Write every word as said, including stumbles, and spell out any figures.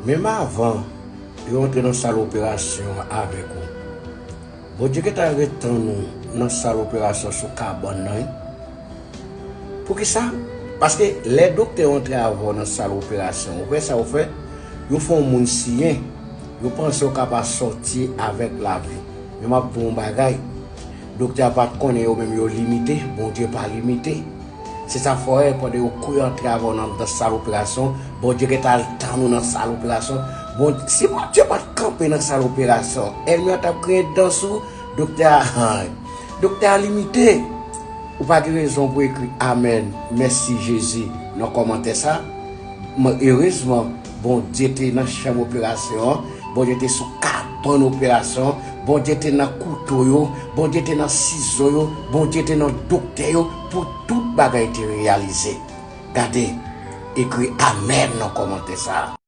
Menm avan yo antre nan sal operasyon an avèk ou, Bondye gentan ret tann ou nan sal operasyon sou kabann nan, wi. Poukisa? Paske lè doktè yo antre avè w nan sal operasyon, ou wè sa yo fè? Yo fè yon moun siyen, yo panse w ka pa sòti avèk lavi. Men m ap di w yon bagay, doktè a pa t konnen yo menm yo limite, Bondye pa limite. Se sa fè w wè pandan yo kouri antre avè w nan, nan sal operasyon, Bondye gentan al tann ou nan sal operasyon. Bon, si Bondye pa t kanpe nan sal operasyon, ènmi an t ap griyen dan sou doktè a. Doktè a limite. Ou pa gen rezon pou ekri amèn, mèsi Jezi nan kòmantè sa. Men erezman, Bondye te nan chanm operasyon an, Bondye te sou kabann operasyon an, Bondye te nan kouto yo, Bondye te nan sizo yo, Bondye te nan doktè yo, pou tout bagay te reyalize. Gade, ekri amèn nan kòmantè sa a.